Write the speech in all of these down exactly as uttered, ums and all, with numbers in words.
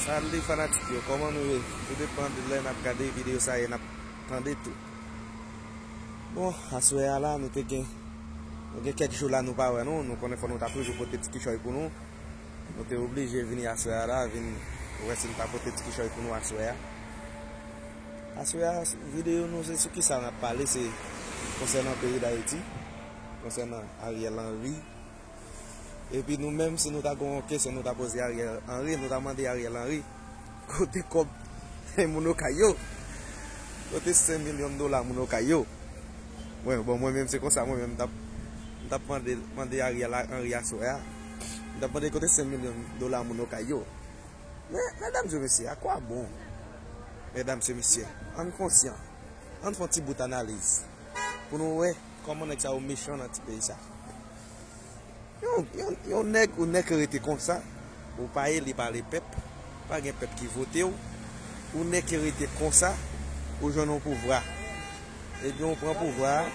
Salut fanatik yo, kòman nou ye? Tou depann de lè n ap gade videyo sa e n ap tande tou. Bon, aswè a la, nou te gen, nou gen kèk jou la nou pa wè nou, nou konnen fò nou ta toujou pote ti kichòy pou nou. Nou te oblije vini aswè a la, vin wè si nou ta pote ti kichòy pou nou aswè a. Aswè a, videyo nou se sou kisa n ap pale, se konsènan peyi Dayiti, konsènan Ariel Henry. Epi nou menm, si nou ta gen yon kesyon nou ta poze Ariel Henry, nou ta mande Ariel Henry, kote kòb moun Okay yo? Kote senk milyon dola moun Okay yo? Mwen, bon, mwen menm se konsa, mwen menm m t ap, m t ap mande, mande Ariel Henry aswè a. M t ap mande kote senk milyon dola moun Okay yo. Men, medam e mesye, à quoi bon? Medam e mesye, ann konsyan. Ann fè yon ti bout analiz pou nou wè kòman nèg sa yo mechan nan ti peyi sa. Yon, yon, yon nèg, ou nèg ki rete konsa, ou pa eli pa lepèp, pa gen pèp ki vote w, ou nèg ki rete konsa, ou jwenn yon pouvwa. Ebyen, ou pran pouvwa a,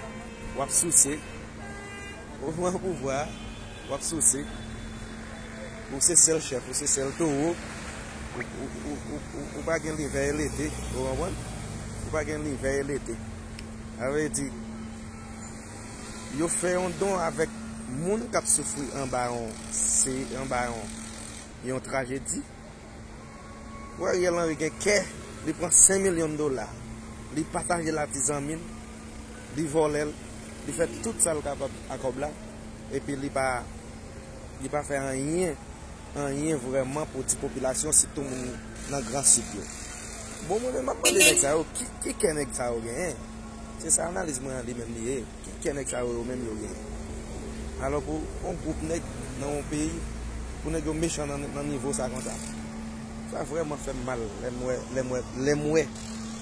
w ap souse. Ou pran pouvwa a, w ap souse. Ou se sèl chèf, ou se sèl towo. Ou, ou, ou, ou, ou, ou pa gen livè e lete, ou konprann? Ou pa gen livè e lete. Sa vle di, yo fè yon don avèk moun k ap soufri anba yon, se anba yon, yon trajedi. Pou Ariel Henry gen kè, li pran senk milyon dola, li pataje l a ti zanmi l, li vòlè l, li fè tout sa l kapab a kòb la, epi li pa, li pa fè anyen, anyen vrèman pou ti popilasyon, sitou moun nan Gran Sid yo. Bon, mwen menm m ap mande nèg sa yo, ki, ki kè nèg sa yo genyen? Se sa analiz mwen an li menm li ye. Ki kè nèg sa yo, yo menm yo genyen? Alò pou yon gwoup nèg nan yon peyi, pou nèg yo mechan nan, nan nivo sa konsa. Sa vrèman fè m mal lè m wè, lè m wè, lè m wè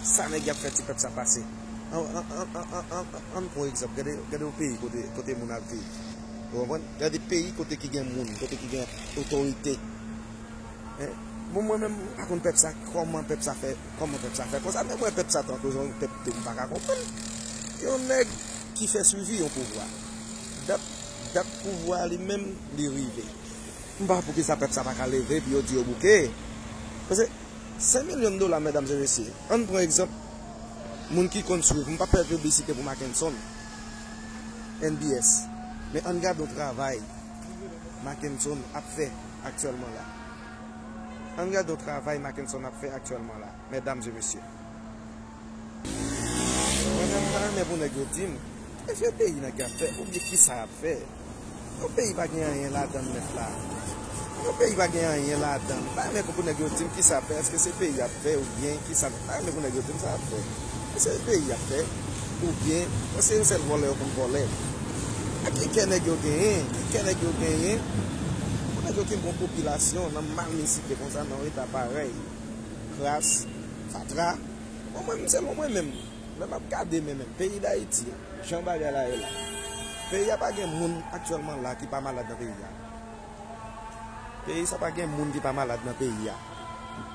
sa nèg y ap fè ti pèp sa pase. An, an, an pran egzanp, gade, gade yon peyi kote, kote moun ap viv. Ou konprann? Gade peyi kote ki gen moun, kote ki gen otorite. Bon, mwen menm, m pa konn pèp sa, kòman pèp sa fè, kòman pèp sa fè konsa, men mwen pèp sa tankou yon pèp tou, m pa ka konprann. Yon nèg ki fè swivi yon pouvwa. Dat, dat pouvwa li menm, li rive. M pa poukisa pèp sa pa ka leve, epi yo di yo bouke. Paske, senk milyon dola, medam e mesye, ann pran egzanp, moun ki konn swiv, m p ap fè piblisite pou Mackenson, N B S, men ann gade yon travay Mackenson ap fè aktyèlman la. Ann gade yon travay Mackenson ap fè aktyèlman la, medam e mesye. Mwen menm, m ta renmen pou nèg yo di m, èske peyi nèg y ap fè, oubyen kisa y ap fè? Yon peyi pa gen anyen ladan l nèt la. Yon peyi pa gen anyen ladan l. M ta renmen pou nèg yo di m kisa y ap fè, èske se peyi y ap fè, oubyen kisa, m ta renmen pou nèg yo di m sa y ap fè. Èske se peyi y ap fè, oubyen, èske se yon sèl vòlè yo konn vòlè? Ki kè nèg yo genyen? Ki kè nèg yo genyen? Pou nèg yo kenbe yon popilasyon nan malnisite konsa, nan yon eta parèy, kras, fatra. Bon, mwen menm, selon mwen menm, lè m ap gade men menm peyi Dayiti, jan bagay la ye la, peyi a pa gen moun aktyèlman la ki pa malad nan peyi a. Peyi sa pa gen moun ki pa malad nan peyi a,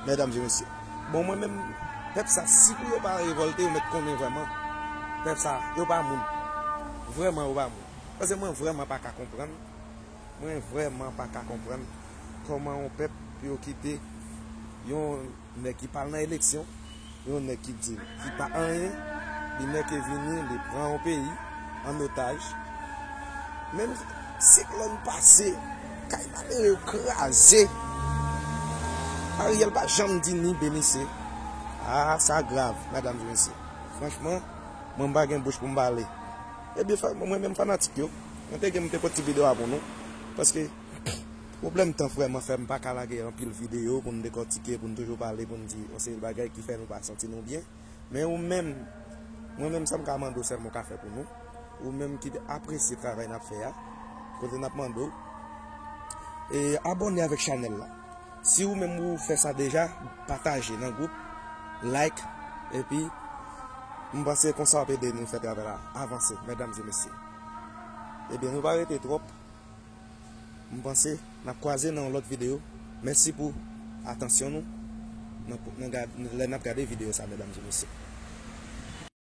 medam e mesye. Bon, mwen menm, pèp sa, si pou yo pa revòlte, yo mèt konnen vrèman, pèp sa, yo pa moun. Vrèman, yo pa moun. Paske mwen vrèman pa ka konprann, mwen vrèman pa ka konprann kòman yon pèp pou yo kite yon nèg ki pa al nan eleksyon, yon nèg ki di ki pa anyen, li nèk vini, li pran yon peyi an otaj. Menm siklòn pase, kay malere yo kraze. Ariel pa janm di ni B ni C. Ah, sa grav, medam e mesye. Franchman, mwen m pa gen bouch pou m pale. Ebyen, fa-, mwen menm fanatik yo, mwen te gen, mwen te pote ti videyo a pou nou. Paske pwoblèm tan vrèman fè m pa ka lage anpil videyo pou n dekòtike, pou n toujou pale, pou n di yon seri bagay ki fè nou pa santi nou byen. Men ou menm, mwen menm sa m ka mande w sèlman w ka fè pou nou. Ou menm ki apresye travay n ap fè a, kote n ap mande w, e abòne avèk chanèl la. Si ou menm ou fè sa deja, pataje nan gwoup, like, epi m panse konsa w ap ede nou fè travay la avanse, medam e mesye. Ebyen, nou pa rete twòp. M panse n ap kwaze nan yon lòt videyo. Mèsi pou atansyon nou nan, nan gad-, lè n ap gade videyo sa, medam e mesye.